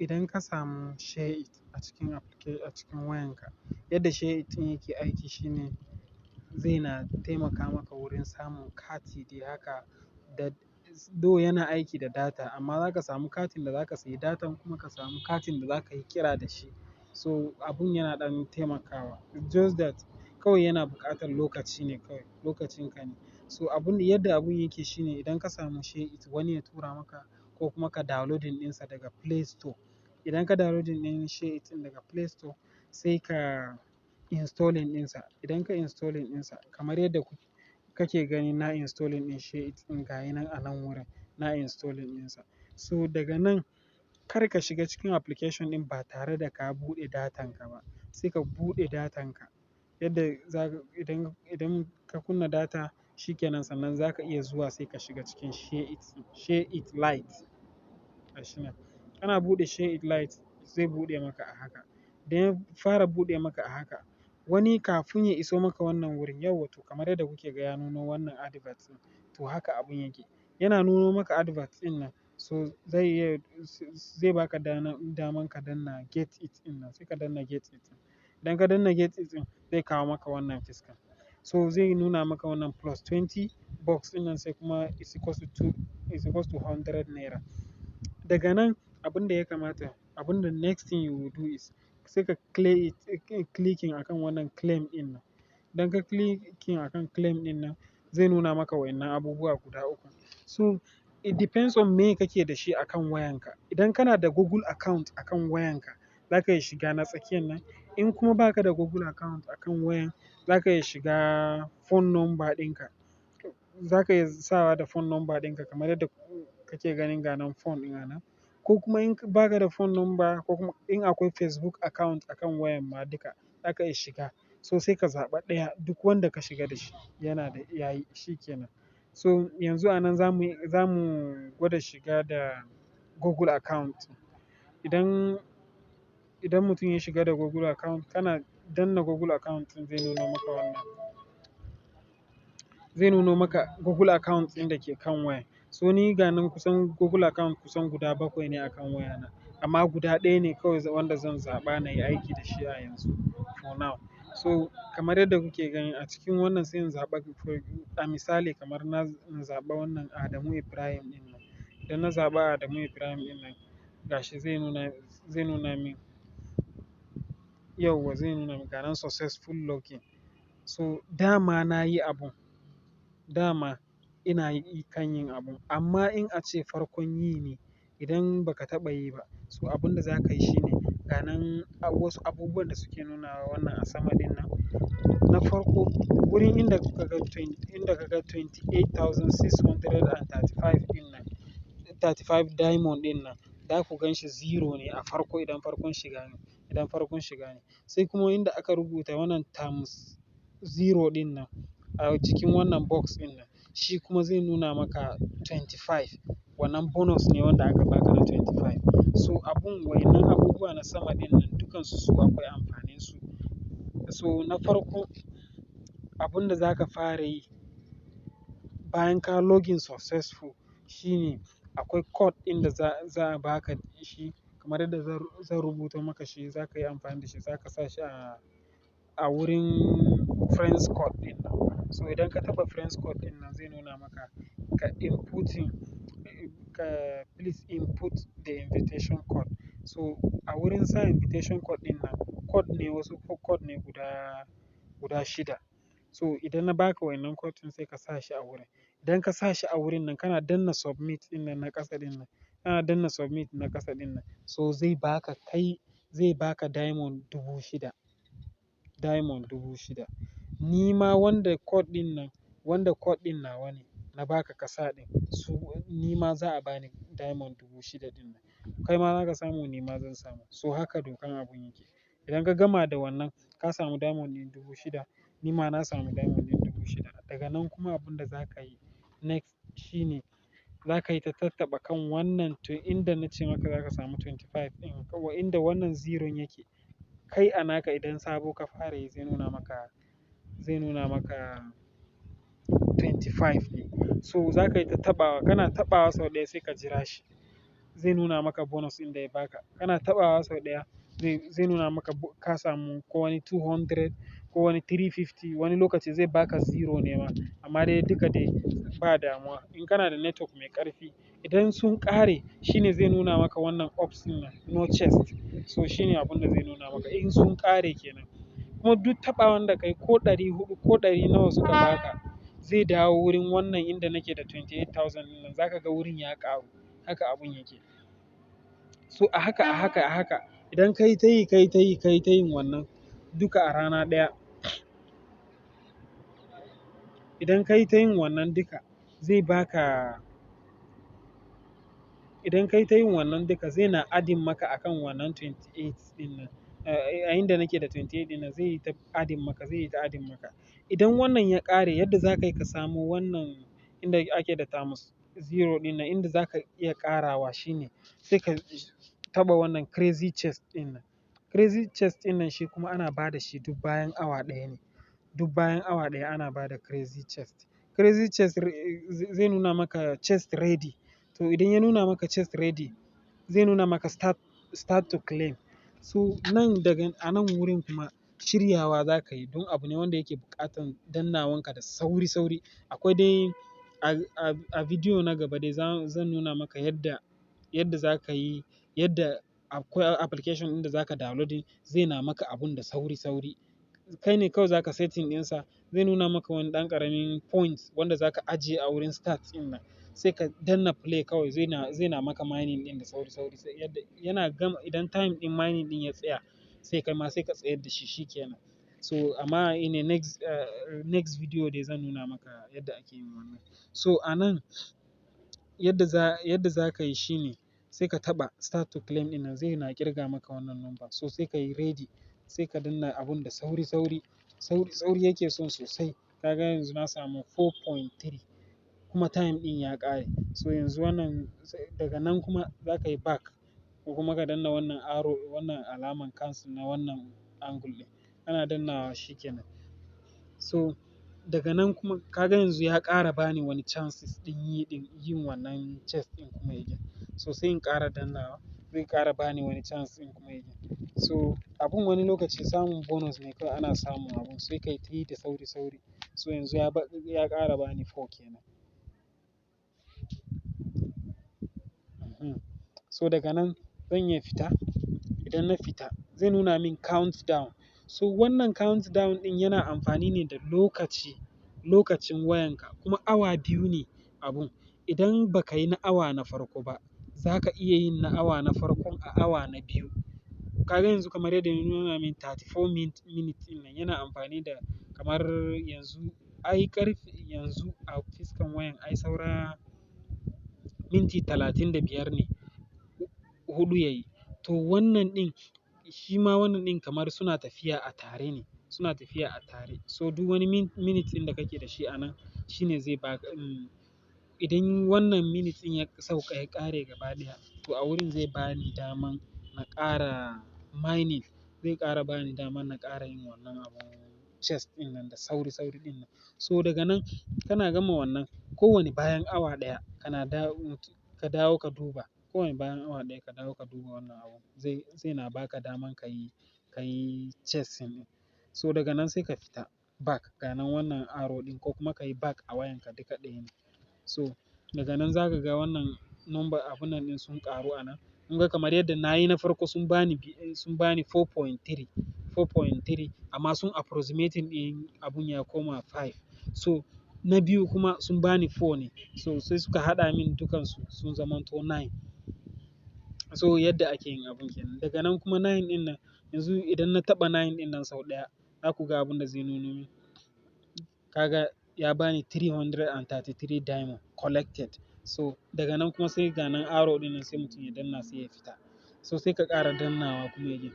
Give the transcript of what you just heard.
Idan ka samu ShareIt a cikin a cikin wayanka, yadda ShareIt ɗin yake aiki shine zai na taimaka maka wurin samun kati dai haka da though yana aiki da data, amma zaka samu katin da zaka sayi datan kuma ka samu katin da zaka yi kira da shi. So abun yana ɗan taimakawa. Just that kawai yana buƙatar lokaci ne kawai, lokacin ka ne. So abun, yadda abun yake shine idan ka samu ShareIt, wani ya tura maka ko kuma ka downloading ɗinsa daga Play Store. Idan ka downloading ɗin ShareIt ɗin daga Play Store, sai ka installing ɗinsa. Idan ka installing ɗinsa kamar yadda kake gani, na installing ɗin ShareIt ɗin, ga yi nan a nan wurin na installing ɗinsa. So daga nan kar ka shiga cikin application ɗin ba tare da ka buɗe datan ka ba. Sai ka buɗe datan ka yadda za idan ka kunna data shikenan, sannan za ka iya zuwa sai ka shiga cikin ShareIt, ShareIt Lite. Gashi nan. Kana buɗe ShareIt Lite, zai buɗe maka a haka. Da ya fara buɗe maka a haka, wani kafin ya iso maka wannan wurin, yauwa, to kamar yadda kuke ga ya nuno wannan advert ɗin. To haka abun yake. Yana nuno maka advert ɗin nan, so zai iya, zai baka daman ka danna get it ɗin nan, sai ka danna get it ɗin. Idan ka danna get it ɗin, zai kawo maka wannan fuska. So zai nuna maka wannan plus 20 box ɗin nan, sai kuma is equals to two, is equals to ₦100. Daga nan abun da ya kamata, abun da next thing you will do is sai ka clicking akan wannan claim ɗin nan. Idan ka clicking akan claim ɗin nan, zai nuna maka wayannan abubuwa guda uku. So it depends on me kake da shi akan wayanka. Idan kana da Google account akan wayanka, za ka iya shiga na tsakiyan nan. In kuma ba ka da Google account akan wayan, za ka iya shiga phone number ɗinka. Za ka iya sawa da phone number ɗinka kamar yadda kake ganin ga nan phone ɗin a nan. Ko kuma in ba ka da phone number, ko kuma in akwai Facebook account akan wayan ma duka, za ka iya shiga. So sai ka zaɓa ɗaya, duk wanda ka shiga da shi yana da yayi, shi ke nan. So yanzu a nan za mu gwada shiga da Google account. Idan mutum ya shiga da Google account, kana danna Google account ɗin, zai nuno maka wannan. Zai nuno maka Google account ɗin da ke kan wayan. So ni ga nan kusan Google account kusan guda bakwai ne akan wayana. Amma guda ɗaya ne kawai wanda zan zaɓa na yi aiki da shi a yanzu, for now. So kamar yadda kuke gani a cikin wannan, sai in zaɓa, a misali kamar na zaɓa wannan Adamu Ibrahim ɗin nan. Idan na zaɓa Adamu Ibrahim ɗin nan, gashi zai nuna min, yauwa, zai nuna min ga nan successful login. So dama na yi abun, dama ina yi kan yin abun. Amma in ace farkon yi ne, idan ba ka taɓa yi ba, so abun da za ka yi shine ga nan wasu abubuwan da suke nunawa wannan a sama ɗin nan. Na farko, wurin inda kuka ga inda ka ga 28,635 ɗin nan, 35 diamond ɗin nan, za ku gan shi zero ne a farko idan farkon shiga ne, idan farkon shiga ne. Sai kuma inda aka rubuta wannan times zero ɗin nan a cikin wannan box ɗin nan, shi kuma zai nuna maka 25. Wannan bonus ne wanda aka baka na 25. So abun, wayannan abubuwa na sama ɗin nan, dukansu su akwai amfanin su. So na farko, abun da za ka fara yi bayan ka login successful shine akwai code ɗin da za a baka shi kamar yadda zan rubuta maka shi, za ka yi amfani da shi, za ka sa shi a wurin friends code ɗin nan. So idan ka taɓa friends code ɗin nan, zai nuna maka ka inputting, ka please input the invitation code. So a wurin sa invitation code ɗin nan, code ne, wasu code ne guda shida. So idan na baka wannan code ɗin, sai ka sa shi a wurin. Idan ka sa shi a wurin nan, kana danna submit ɗin nan na ƙasa ɗin nan, kana danna submit na ƙasa ɗin nan, so zai baka kai, zai baka diamond 6,000. Diamond 6,000. Ni ma wanda code ɗin nan, wanda code ɗin nawa ne na baka ka sa ɗin, so ni ma za a bani diamond 6,000 ɗin nan. Kai ma za ka samu, ni ma zan samu. So haka dokan abun yake. Idan ka gama da wannan, ka samu diamond ɗin 6,000, ni ma na samu diamond ɗin 6,000. Daga nan kuma abun da za ka yi next shine za ka yi ta tattaɓa kan wannan to inda na ce maka za ka samu 25 ɗin, kawai inda wannan zeron yake. Kai a naka idan sabo ka fara yi, zai nuna maka 25 ne. So za ka yi ta taɓawa, kana taɓawa sau ɗaya, sai ka jira shi. zai nuna maka bonus ɗin da ya baka. Kana taɓawa sau ɗaya zai nuna maka ka samu ko wani 200 ko wani 350. Wani lokaci zai baka zero ne ma. Amma dai duka dai ba damuwa. In kana da network mai ƙarfi, idan sun ƙare shine zai nuna maka wannan ops ɗin nan, no chest. So shine abun da zai nuna maka in sun ƙare kenan. Kuma duk taɓawan da kai ko 400 ko ɗari nawa suka baka zai dawo wurin wannan inda nake da 28,000 ɗin nan. Za ka ga wurin ya ƙaru. Haka abun yake. So a haka, a haka, a haka idan ka yi tayi, ka yi tayi, ka yi tayin wannan duka a rana ɗaya. Idan ka yi tayin wannan duka zai baka, idan ka yi tayin wannan duka zai na adding maka akan wannan 28 ɗin nan. A inda nake da 28 ɗin nan zai yi ta adding maka, zai yi ta adding maka. Idan wannan ya ƙare, yadda za ka yi ka samu wannan inda ake da times zero ɗin nan, inda za ka iya ƙarawa shine sai ka taɓa wannan crazy chest ɗin nan. Crazy chest ɗin nan shi kuma ana ba da shi duk bayan awa ɗaya ne. Duk bayan awa ɗaya ana ba da crazy chest. Crazy chest zai nuna maka chest ready. To idan ya nuna maka chest ready, zai nuna maka start to claim. So nan daga a nan wurin kuma shiryawa za ka yi don abu ne wanda yake buƙatan dannawanka da sauri sauri. Akwai dai a bidiyo na gaba dai zan nuna maka yadda za ka yi, yadda akwai application ɗin da za ka downloading zai na maka abun da sauri sauri. Kai ne kawai za ka setting ɗinsa, zai nuna maka wani ɗan ƙaramin points wanda za ka ajiye a wurin start ɗin nan. Sai ka danna play kawai zai na maka mining ɗin da sauri sauri. Sai yadda yana gama, idan time ɗin mining ɗin ya tsaya, sai kai ma sai ka tsayar da shi, shi kenan. So amma in a next video dai zan nuna maka yadda ake yin wannan. So a nan yadda za ka yi shine sai ka taɓa start to claim ɗin nan, zai na ƙirga maka wannan number. So sai ka yi ready, sai ka danna abun da sauri sauri. Sauri sauri yake son sosai. Ka ga yanzu na samu 4.3 kuma time ɗin ya ƙare. So yanzu wannan daga nan kuma za ka yi back ko kuma ka danna wannan arrow, wannan alamar cancel na wannan angle ɗin. Kana dannawa shi kenan. So daga nan kuma ka ga yanzu ya ƙara bani wani chances ɗin yin wannan chest ɗin kuma again. So sai in ƙara dannawa, zai ƙara bani wani chance ɗin kuma again. So abun wani lokaci samun bonus ne kawai ana samun abun, sai ka yi tayi da sauri sauri. So yanzu ya ƙara bani 4 kenan. So daga nan zan iya fita. Idan na fita zai nuna min countdown. So wannan countdown ɗin yana amfani ne da lokaci, lokacin wayanka, kuma awa 2 ne abun. Idan ba ka yi na awa na farko ba, za ka iya yin na awa na farkon a awa na biyu. Ka ga yanzu kamar yadda ya nuna min 34 minutes ɗin nan yana amfani da kamar yanzu ai ƙarfe yanzu a fiskan wayan ai saura minti 35 ne huɗu yayi. To wannan ɗin shi ma wannan ɗin kamar suna tafiya a tare ne, suna tafiya a tare. So duk wani minutes ɗin da kake da shi a nan shine zai baka. Idan wannan minutes ɗin ya sauka ya ƙare gaba ɗaya, to a wurin zai bani daman na ƙara mining. Zai ƙara bani daman na ƙara yin wannan abun chest ɗin nan da sauri sauri ɗin nan. So daga nan kana gama wannan, kowane bayan awa ɗaya kana dawo ka dawo ka duba. Kowane bayan awa ɗaya ka dawo ka duba wannan abun zai na baka daman ka yi chest ɗin. So daga nan sai ka fita back, ga nan wannan arrow ɗin, ko kuma ka yi back a wayanka, duka ɗaya ne. So daga nan za ka ga wannan number abun nan ɗin sun ƙaru a nan. Kun ga kamar yadda na yi na farko sun bani 4.3, 4.3, amma sun approximating ɗin abun ya koma 5. So na biyu kuma sun bani 4 ne. So sai suka haɗa min dukansu sun zamanto 9. So yadda ake yin abun kenan. Daga nan kuma 9 ɗin nan, yanzu idan na taɓa 9 ɗin nan sau ɗaya, za ku ga abun da zai nuno min. Kaga ya bani 333 diamond collected. So daga nan kuma sai ga nan arrow ɗin nan, sai mutum ya danna sai ya fita. So sai ka ƙara dannawa kuma again.